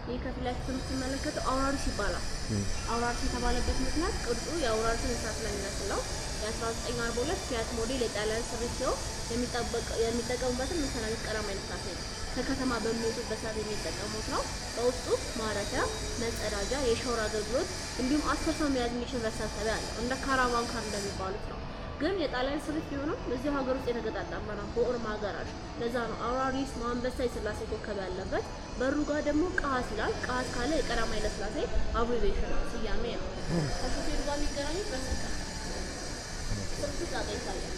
ይህ ከፊት ለፊት የምትመለከተው አውራሪስ ይባላል። አውራሪስ የተባለበት ምክንያት ቅርጹ የአውራሪስን እንስሳ ስለሚመስል ነው። የ1942 ፊያት ሞዴል የጣሊያን ስሪት ሲሆን የሚጠቀሙበትም ንጉሠ ነገሥት ቀዳማዊ ኃይለ ሥላሴ ነው። ከከተማ በሚወጡበት ሰዓት የሚጠቀሙት ነው። በውስጡ ማረፊያ፣ መጸዳጃ፣ የሻወር አገልግሎት እንዲሁም 10 ሰው መያዝ የሚችል መሰብሰቢያ አለው። እንደ caravan car እንደሚባሉት ነው። ግን የጣሊያን ስሪት ቢሆንም እዚሁ ሀገር ውስጥ የተገጣጠመ ነው በኦርማ ጋራዥ። ለዛ ነው አውራሪስ አንበሳ የስላሴ ኮከብ ያለበት። በሩ ጋር ደግሞ ቀሀስ ይላል። ቀሀስ ካለ የቀዳማዊ ኃይለ ሥላሴ abbreviation ነው፣ ስያሜ ነው። ከሾፌሩ ጋር የሚገናኙት በስልክ ነው። ስልኩ እዛ ጋር ይታያል።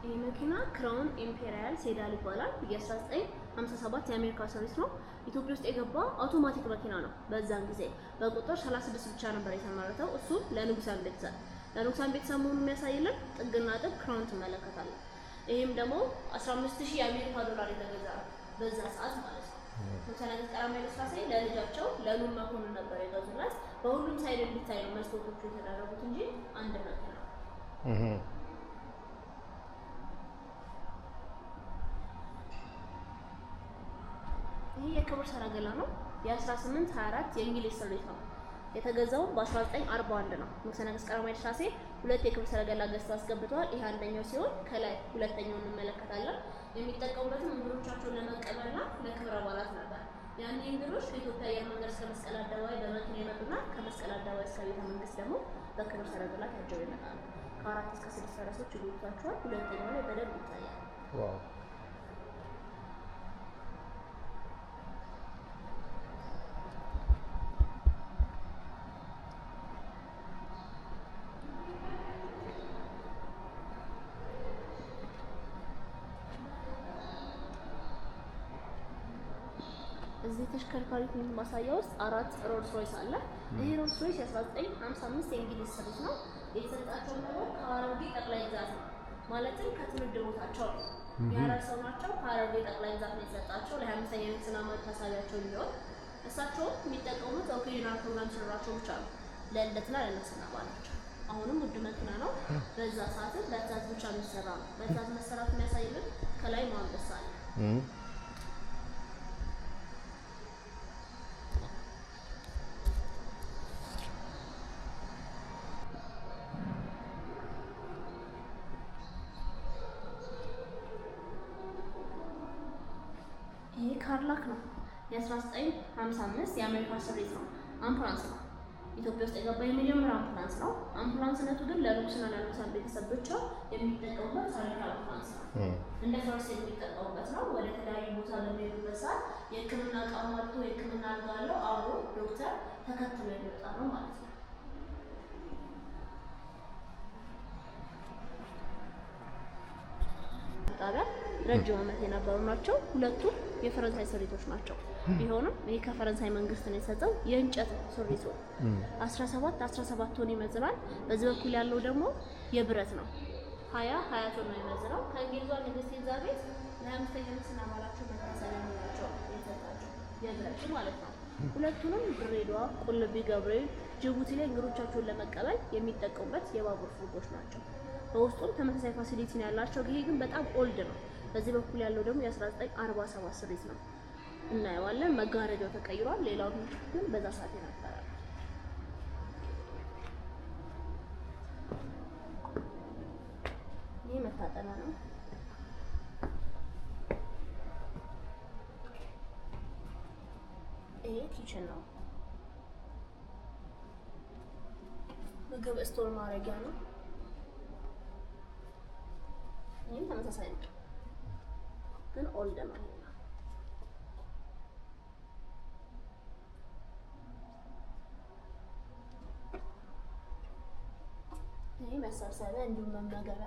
ይህ መኪና ክራውን ኢምፔሪያል sedan ይባላል። የ1957 የአሜሪካ service ነው። ኢትዮጵያ ውስጥ የገባ አውቶማቲክ መኪና ነው። በዛን ጊዜ በቁጥር 36 ብቻ ነበር የተመረተው። እሱም ለንጉሳን ቤተሰብ ለንጉሳን ቤተሰብ መሆኑን የሚያሳይልን ጥግና ጥግ crown ትመለከታለን። ይህም ደግሞ 15000 የአሜሪካ ዶላር የተገዛ ነው በዛ ሰዓት ማለት ነው። ንጉሠ ነገሥት ቀዳማዊ ኃይለ ሥላሴ ለልጃቸው ለልዑል መኮንን ነበር የገዙለት። በሁሉም side እንዲታይ ነው መስኮቶቹ የተደረጉት እንጂ አንድ መኪና ነው። ይህ የክብር ሰረገላ ነው። የ1824 የእንግሊዝ ስሪት ነው። የተገዛው በ1941 ነው። ንጉሠ ነገሥት ቀዳማዊ ኃይለ ሥላሴ ሁለት የክብር ሰረገላ ገዝተው አስገብተዋል። ይህ አንደኛው ሲሆን ከላይ ሁለተኛውን እንመለከታለን። የሚጠቀሙበትም እንግዶቻቸውን ለመቀበልና ለክብረ በዓላት ነበር። ያኔ እንግዶች ከኢትዮጵያ አየር መንገድ እስከ መስቀል አደባባይ በመኪና ይመጡና ከመስቀል አደባባይ እስከ ቤተ መንግስት ደግሞ በክብር ሰረገላ ታጅበው ይመጣሉ። ከአራት እስከ ስድስት ፈረሶች ይጎቷቸዋል። ሁለተኛው ላይ በደንብ ይታያል። Wow። እዚህ ተሽከርካሪ ፊልም ማሳያ ውስጥ አራት ሮልስ ሮይስ አለ። ይሄ ሮልስ ሮይስ የ1955 የእንግሊዝ ስሪት ነው። የተሰጣቸው ደግሞ ከሐረርጌ ጠቅላይ ግዛት ነው። ማለትም ከትውልድ ቦታቸው ነው። የሐረር ሰው ናቸው። ከሐረርጌ ጠቅላይ ግዛት ነው የተሰጣቸው ለ25ኛ የንግስና መታሰቢያቸው እንዲሆን። እሳቸውም የሚጠቀሙት occasional ፕሮግራም ሲኖራቸው ብቻ ነው፣ ለልደትና ለንግስና በዓላቸው። አሁንም ውድ መኪና ነው። በዛ ሰዓትም በትእዛዝ ብቻ የሚሰራ ነው። በትእዛዝ መሰራቱ የሚያሳይልን ከላይ አንበሳ አለ። ይሄ ካድላክ ነው። የ1955 የአሜሪካ ስሪት ነው። አምቡላንስ ነው። ኢትዮጵያ ውስጥ የገባ የመጀመሪያ አምቡላንስ ነው። አምቡላንስነቱ ግን ለንጉስና ለንጉሳን ቤተሰብ ብቻ የሚጠቀሙበት ታሪካዊ አምቡላንስ ነው። እንደ first የሚጠቀሙበት ነው። ወደ ተለያዩ ቦታ በሚሄዱበት ሰዓት የሕክምና እቃ ሟልቶ የሕክምና አልጋ አለው። አብሮ ዶክተር ተከትሎ የሚወጣ ነው ማለት ነው። ጣቢያ ረጅም ዓመት የነበሩ ናቸው። ሁለቱም የፈረንሳይ ስሪቶች ናቸው። ቢሆንም ይህ ከፈረንሳይ መንግስት ነው የሰጠው የእንጨት ስሪቱ 17 17 ቶን ይመዝናል። በዚህ በኩል ያለው ደግሞ የብረት ነው። 20 20 ቶን ነው የሚመዝነው። ከእንግሊዟ ንግስት ኤልዛቤት ለ25ኛ ንግስና በዓላቸው መታሰቢያ የሚሆናቸው የሰጣቸው የብረቱ ማለት ነው። ሁለቱንም ድሬዳዋ፣ ቁልቢ ገብርኤል፣ ጅቡቲ ላይ እንግዶቻቸውን ለመቀበል የሚጠቀሙበት የባቡር ፉርጎች ናቸው። በውስጡም ተመሳሳይ facility ነው ያላቸው። ይሄ ግን በጣም old ነው። በዚህ በኩል ያለው ደግሞ የ1947 ስሪት ነው። እናየዋለን። መጋረጃው ተቀይሯል። ሌላው ግን በዛ ሰዓት የነበረ ነው። ይህ መታጠቢያ ነው። ይሄ kitchen ነው። ምግብ store ማድረጊያ ነው። ይህም ተመሳሳይ ነው፣ ግን old ነው። መሰብሰቢያ እንዲሁም መመገቢያ።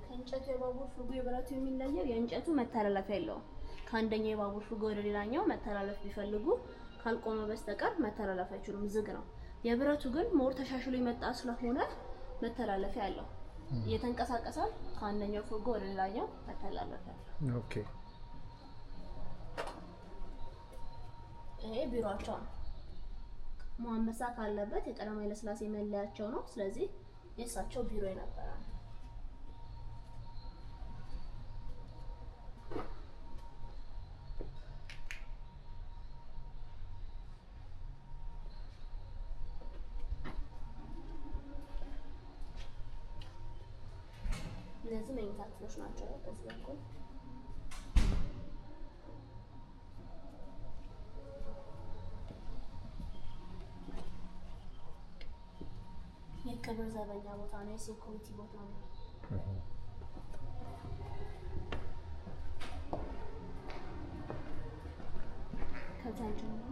ከእንጨቱ የባቡር ፉርጎ የብረቱ የሚለየው የእንጨቱ መተላለፊያ የለውም። ከአንደኛው የባቡር ፉርጎ ወደ ሌላኛው መተላለፍ ቢፈልጉ ካልቆመ በስተቀር መተላለፍ አይችሉም፣ ዝግ ነው። የብረቱ ግን more ተሻሽሎ የመጣ ስለሆነ መተላለፊያ አለው። እየተንቀሳቀሰ ከአንደኛው ፉርጎ ወደ ሌላኛው መተላለፊያ አለው። Okay። ይሄ ቢሮአቸው ነው። አንበሳ ካለበት የቀዳማዊ ኃይለ ሥላሴ መለያቸው ነው። ስለዚህ የእሳቸው ቢሮ የነበረ ነው። እነዚህ መኝታ ክፍሎች ናቸው። በዚህ በኩል የክብር ዘበኛ ቦታ ነው። የ security ቦታ ነው። ከዛ ጀምሮ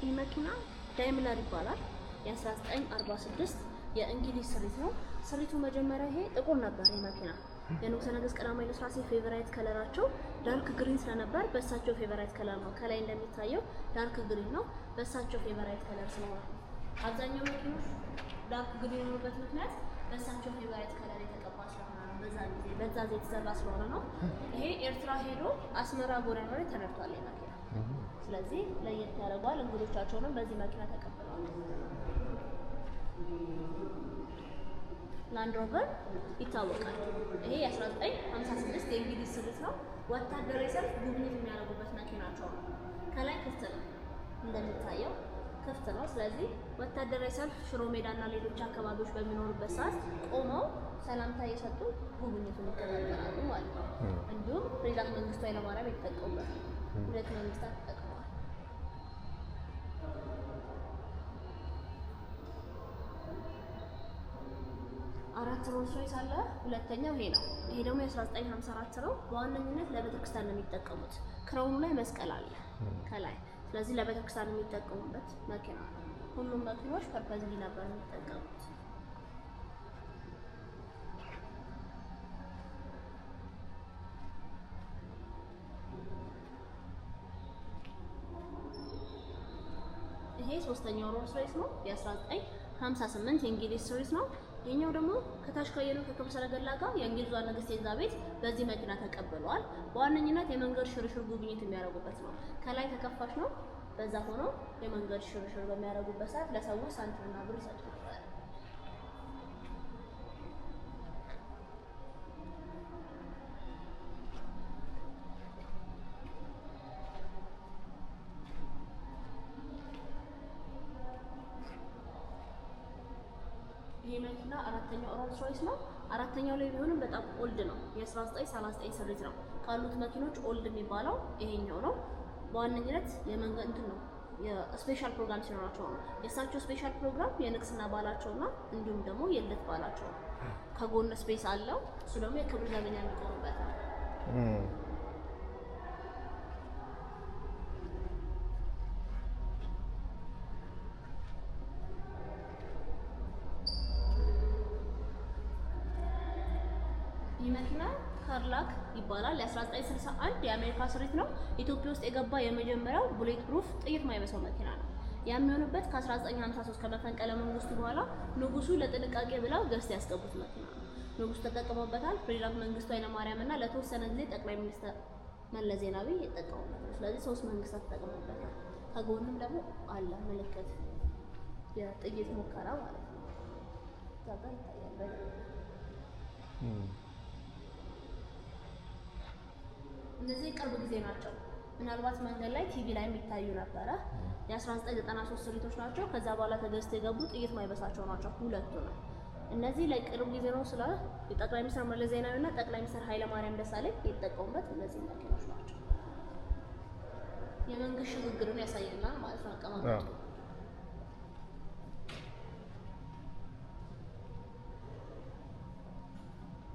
ይህ መኪና ዳይምላር ይባላል። የ1946 የእንግሊዝ ስሪት ነው። ስሪቱ መጀመሪያ ይሄ ጥቁር ነበር። ይህ መኪና የንጉሠ ነገሥት ቀዳማዊ ኃይለ ሥላሴ favorite color ኣቸው dark green ስለነበር በእሳቸው favorite color ነው። ከላይ እንደሚታየው dark green ነው። በእሳቸው favorite color ስለሆነ ነው። አብዛኛው መኪኖች dark green የሆኑበት ምክንያት በእሳቸው favorite color የተቀባ ስለሆነ ነው። በዛ ጊዜ በዛ ጊዜ የተሰራ ስለሆነ ነው። ይሄ ኤርትራ ሄዶ አስመራ ጎዳና ላይ ተነድቷል ይህ መኪና። ስለዚህ ለየት ያደርገዋል። እንግዶቻቸውንም በዚህ መኪና ተቀብለዋል። ላንድ ሮቨር ይታወቃል። ይሄ የ1956 የእንግሊዝ ስሪት ነው። ወታደራዊ ሰልፍ ጉብኝት የሚያደርጉበት መኪናቸው ነው። ከላይ ክፍት ነው፣ እንደሚታየው ክፍት ነው። ስለዚህ ወታደራዊ ሰልፍ ሽሮ ሜዳና ሌሎች አካባቢዎች በሚኖሩበት ሰዓት ቆመው ሰላምታ እየሰጡ ጉብኝቱን ይከታተላሉ ማለት ነው። እንዲሁም ፕሬዚዳንት መንግስቱ ኃይለማርያም የተጠቀሙበት ነው። ሁለት መንግስታት ተጠቅመዋል። አራት ሮልስ ሮይስ አለ። ሁለተኛው ይሄ ነው። ይሄ ደግሞ የ1954 ነው። በዋነኝነት ለቤተክርስቲያን ነው የሚጠቀሙት። crown ኡ ላይ መስቀል አለ ከላይ። ስለዚህ ለቤተክርስቲያን የሚጠቀሙበት መኪና ነው። ሁሉም መኪኖች purposely ነበር የሚጠቀሙት። ይሄ ሶስተኛው ሮልስ ሮይስ ነው። የ1958 የእንግሊዝ ስሪት ነው። ይሄኛው ደግሞ ከታች ካየነው ከክብር ሰረገላ ጋር የእንግሊዟ ንግስት ኤልዛቤት በዚህ መኪና ተቀብለዋል። በዋነኝነት የመንገድ ሽርሽር ጉብኝት የሚያደርጉበት ነው። ከላይ ተከፋች ነው። በዛ ሆኖ የመንገድ ሽርሽር በሚያደርጉበት ሰዓት ለሰዎች ሳንቲምና ብር ይሰጡ ነበር። ይሄ መኪና አራተኛው ሮልስ ሮይስ ነው። አራተኛው ላይ ቢሆንም በጣም old ነው። የ1939 ስሪት ነው። ካሉት መኪኖች old የሚባለው ይሄኛው ነው። በዋነኝነት የመንገድ እንትን ነው የ special ፕሮግራም ሲኖራቸው ነው። የእሳቸው special ፕሮግራም የንግስና በዓላቸውና እንዲሁም ደግሞ የልደት በዓላቸው ነው። ከጎን space አለው። እሱ ደግሞ የክብር ዘበኛ የሚቆሙበት ነው። ይህ መኪና ካድላክ ይባላል። የ1961 የአሜሪካ ስሪት ነው። ኢትዮጵያ ውስጥ የገባ የመጀመሪያው bullet proof ጥይት ማይበሳው መኪና ነው። ያ የሚሆንበት ከ1953 ከመፈንቅለ መንግስቱ በኋላ ንጉሱ ለጥንቃቄ ብለው ገዝተው ያስገቡት መኪና ነው። ንጉሱ ተጠቅመውበታል። ፕሬዚዳንት መንግስቱ ኃይለማርያም እና ለተወሰነ ጊዜ ጠቅላይ ሚኒስትር መለስ ዜናዊ ይጠቀሙበታል። ስለዚህ 3 መንግስታት ተጠቅመውበታል። ከጎንም ደግሞ አለ ምልክት የጥይት ሙከራ ማለት ነው። እዛ ጋር ይታያል በደንብ። እነዚህ ቅርብ ጊዜ ናቸው። ምናልባት መንገድ ላይ ቲቪ ላይ የሚታዩ ነበረ። የ1993 ስሪቶች ናቸው። ከዛ በኋላ ተገዝተው የገቡ ጥይት ማይበሳቸው ናቸው ሁለቱ ነው። እነዚህ ለቅርብ ጊዜ ነው ስለ የጠቅላይ ሚኒስትር መለስ ዜናዊ እና ጠቅላይ ሚኒስትር ኃይለማርያም ደሳለኝ የተጠቀሙበት እነዚህ መኪኖች ናቸው። የመንግስት ሽግግርን ያሳየናል ማለት ነው አቀማመጡ።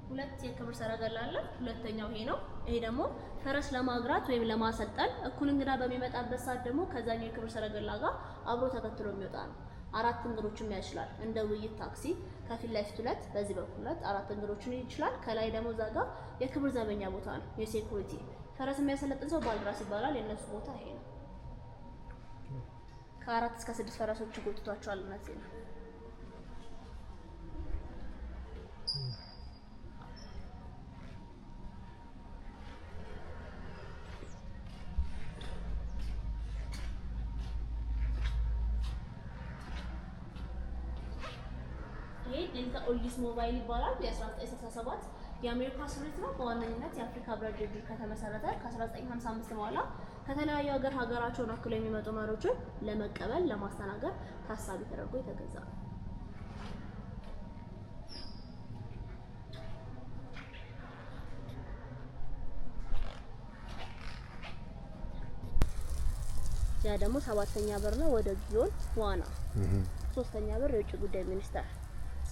ሁለት የክብር ሰረገላ አለ። ሁለተኛው ይሄ ነው። ይሄ ደግሞ ፈረስ ለማግራት ወይም ለማሰልጠን እኩል እንግዳ በሚመጣበት ሰዓት ደግሞ ከዛኛው የክብር ሰረገላ ጋር አብሮ ተከትሎ የሚወጣ ነው። 4 እንግዶችን ያችላል። እንደ ውይይት ታክሲ ከፊት ለፊት ሁለት፣ በዚህ በኩል ሁለት፣ 4 እንግዶችን ይችላል። ከላይ ደግሞ እዛ ጋር የክብር ዘበኛ ቦታ ነው፣ የሴኩሪቲ ፈረስ የሚያሰለጥን ሰው ባልድራስ ይባላል። የነሱ ቦታ ይሄ ነው። ከ4 እስከ 6 ፈረሶች ጎትቷቸዋል። እነዚህ ነው። ይሄ ዴልታ ኦልድስሞባይል ይባላል። የ1967 የአሜሪካ ስሪት ነው። በዋነኝነት የአፍሪካ ህብረት ድርጅት ከተመሰረተ ከ1955 በኋላ ከተለያዩ ሀገራቸውን ወክለው የሚመጡ መሪዎችን ለመቀበል ለማስተናገድ ታሳቢ ተደርጎ የተገዛ ነው። ያ ደግሞ 7ኛ በር ነው ወደ ጊዮን ዋና። 3ኛ በር የውጭ ጉዳይ ሚኒስቴር።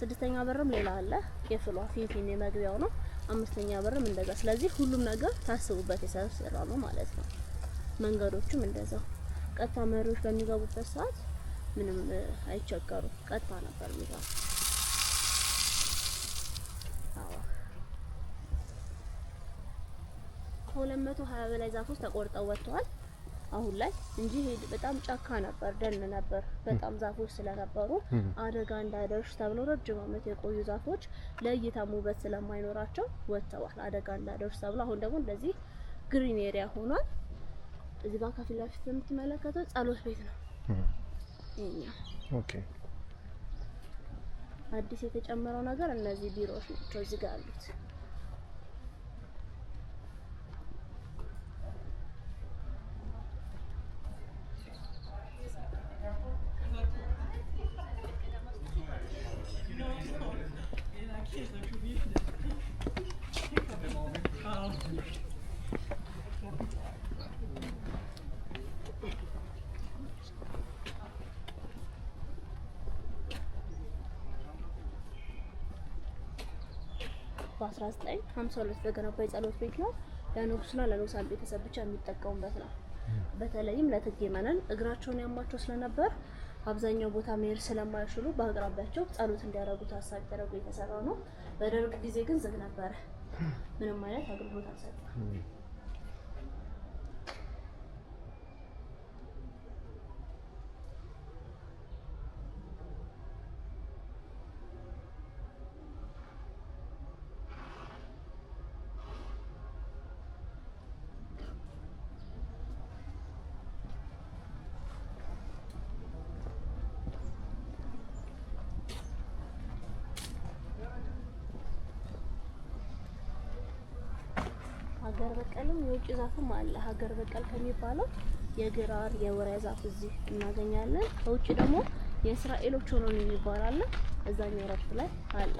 6ኛ በርም ሌላ አለ የፍሏ ፊንፊኔ መግቢያው ነው። 5ኛ በርም እንደዛ። ስለዚህ ሁሉም ነገር ታስቡበት የተሰራ ነው ማለት ነው። መንገዶቹም እንደዛው ቀጥታ መሪዎች በሚገቡበት ሰዓት ምንም አይቸገሩም። ቀጥታ ነበር የሚገቡ። አዎ ከ220 በላይ ዛፎች ተቆርጠው ወጥተዋል አሁን ላይ እንጂ በጣም ጫካ ነበር፣ ደን ነበር። በጣም ዛፎች ስለነበሩ አደጋ እንዳይደርስ ተብሎ ረጅም ዓመት የቆዩ ዛፎች ለእይታም ውበት ስለማይኖራቸው ወጥተዋል፣ አደጋ እንዳይደርስ ተብሎ። አሁን ደግሞ እንደዚህ green area ሆኗል። እዚህ ጋር ከፊት ለፊት የምትመለከተው ጸሎት ቤት ነው። ይሄኛው okay። አዲስ የተጨመረው ነገር እነዚህ ቢሮዎች ናቸው እዚህ ጋር ያሉት። በ1952 የተገነባ የጸሎት ቤት ነው። ለንጉስና ለንጉሳን ቤተሰብ ብቻ የሚጠቀሙበት ነው። በተለይም ለእቴጌ መነን እግራቸውን ያማቸው ስለነበር አብዛኛው ቦታ መሄድ ስለማይችሉ በአቅራቢያቸው ጸሎት እንዲያደርጉ ታሳቢ ተደርጎ የተሰራ ነው። በደርግ ጊዜ ግን ዝግ ነበረ። ምንም አይነት አገልግሎት አልሰጠም። ሀገር በቀልም የውጭ ዛፍም አለ። ሀገር በቀል ከሚባለው የግራር የወይራ ዛፍ እዚህ እናገኛለን። ከውጭ ደግሞ የእስራኤሎች ሆኖ የሚባል አለ። እዛኛው ረድፍ ላይ አለ።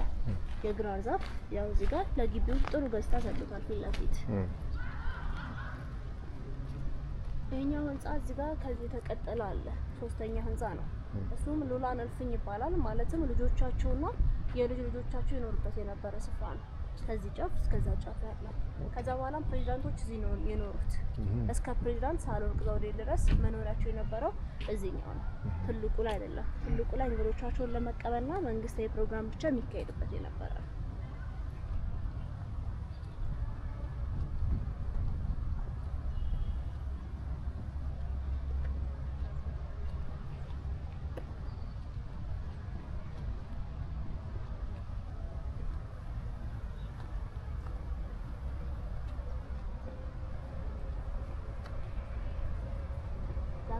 የግራር ዛፍ ያው እዚህ ጋር ለግቢው ጥሩ ገጽታ ሰጥቶታል ፊት ለፊት። ይሄኛው ህንጻ እዚህ ጋር ከዚህ የተቀጠለ አለ። 3ኛ ህንጻ ነው። እሱም ሉላን እልፍኝ ይባላል። ማለትም ልጆቻቸውና የልጅ ልጆቻቸው ይኖሩበት የነበረ ስፍራ ነው። ከዚህ ጫፍ እስከዛ ጫፍ ያለው። ከዛ በኋላም ፕሬዝዳንቶች እዚህ ነው የኖሩት። እስከ ፕሬዝዳንት ሳህለወርቅ ዘውዴ ድረስ መኖሪያቸው የነበረው እዚህኛው ነው። ትልቁ ላይ አይደለም። ትልቁ ላይ እንግዶቻቸውን ለመቀበልና መንግስታዊ ፕሮግራም ብቻ የሚካሄድበት የነበረ ነው።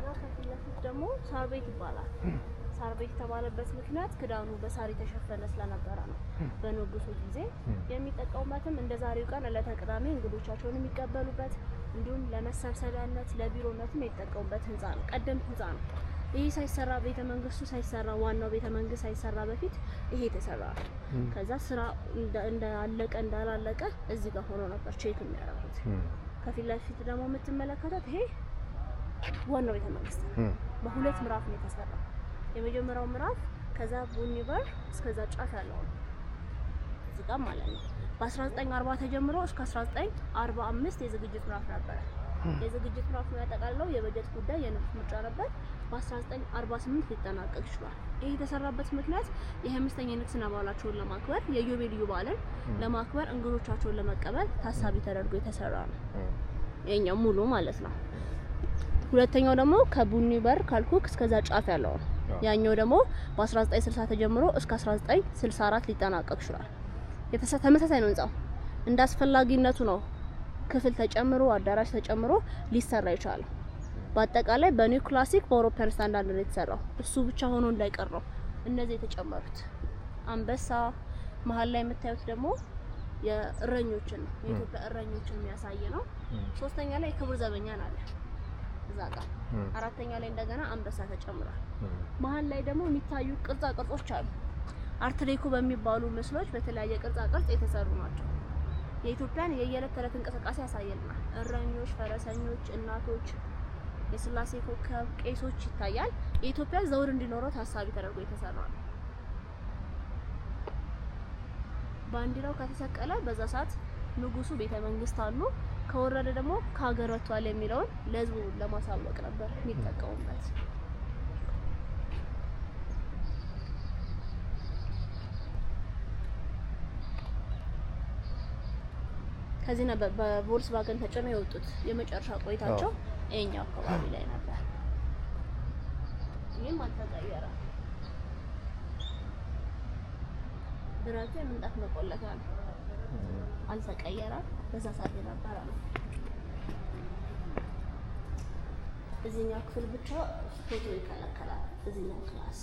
ጋር ከፊት ለፊት ደግሞ ሳር ቤት ይባላል። ሳር ቤት የተባለበት ምክንያት ክዳኑ በሳር የተሸፈነ ስለነበረ ነው። በንጉሱ ጊዜ የሚጠቀሙበትም እንደ ዛሬው ቀን ዕለተ ቅዳሜ እንግዶቻቸውን የሚቀበሉበት እንዲሁም ለመሰብሰቢያነት ለቢሮነትም የተጠቀሙበት ህንፃ ነው። ቀደምት ህንፃ ነው። ይህ ሳይሰራ ቤተ መንግስቱ ሳይሰራ ዋናው ቤተ መንግስት ሳይሰራ በፊት ይሄ የተሰራ ነው። ከዛ ስራ እንዳለቀ እንዳላለቀ እዚህ ጋር ሆኖ ነበር check የሚያደርጉት። ከፊት ለፊት ደግሞ የምትመለከቱት ይሄ ዋናው ቤተ መንግስት ነው። በሁለት ምዕራፍ ነው የተሰራው። የመጀመሪያው ምዕራፍ ከዛ ቡኒ በር እስከዛ ጫፍ ያለው ነው እዚህ ጋር ማለት ነው። በ1940 ተጀምሮ እስከ 1945 የዝግጅት ምዕራፍ ነበረ። የዝግጅት ምዕራፍ የሚያጠቃልለው የበጀት ጉዳይ፣ የንጉስ ምርጫ ነበር። በ1948 ሊጠናቀቅ ችሏል። ይህ የተሰራበት ምክንያት የ25ኛ የንግስና በዓላቸውን ለማክበር የኢዮቤልዩ በዓልን ለማክበር እንግዶቻቸውን ለመቀበል ታሳቢ ተደርጎ የተሰራ ነው። ይሄኛው ሙሉ ማለት ነው። ሁለተኛው ደግሞ ከቡኒ በር ካልኩክ እስከዛ ጫፍ ያለው ነው። ያኛው ደግሞ በ1960 ተጀምሮ እስከ 1964 ሊጠናቀቅ ችሏል። ተመሳሳይ ነው ህንጻው። እንደ አስፈላጊነቱ ነው ክፍል ተጨምሮ አዳራሽ ተጨምሮ ሊሰራ ይችላል። በአጠቃላይ በ neo classic በ European standard ነው የተሰራው። እሱ ብቻ ሆኖ እንዳይቀር ነው እነዚህ የተጨመሩት። አንበሳ መሀል ላይ የምታዩት ደግሞ የእረኞችን ነው፣ የኢትዮጵያ እረኞችን የሚያሳይ ነው። ሶስተኛ ላይ የክብር ዘበኛን አለ እዛ ጋር። አራተኛ ላይ እንደገና አንበሳ ተጨምሯል። መሀል ላይ ደግሞ የሚታዩ ቅርጻ ቅርጾች አሉ። art deco በሚባሉ ምስሎች በተለያየ ቅርጻ ቅርጽ የተሰሩ ናቸው። የኢትዮጵያን የየዕለት ተዕለት እንቅስቃሴ ያሳየልናል። እረኞች፣ ፈረሰኞች፣ እናቶች፣ የስላሴ ኮከብ፣ ቄሶች ይታያል። የኢትዮጵያ ዘውድ እንዲኖረው ታሳቢ ተደርጎ የተሰራ ነው። ባንዲራው ከተሰቀለ በዛ ሰዓት ንጉሱ ቤተ መንግስት አሉ፣ ከወረደ ደግሞ ከሀገር ወጥቷል የሚለውን ለህዝቡ ለማሳወቅ ነበር የሚጠቀሙበት። ከዚህ ነበር በቮልስቫገን ተጭነው የወጡት። የመጨረሻ ቆይታቸው ይሄኛው አካባቢ ላይ ነበር። ይህም አልተቀየረም። ብረቱ የምንጣፍ መቆለፊያ ነው፣ አልተቀየረም። በዛ ሰዓት የነበረ ነው። እዚህኛው ክፍል ብቻ ፎቶ ይከለከላል። እዚህኛው class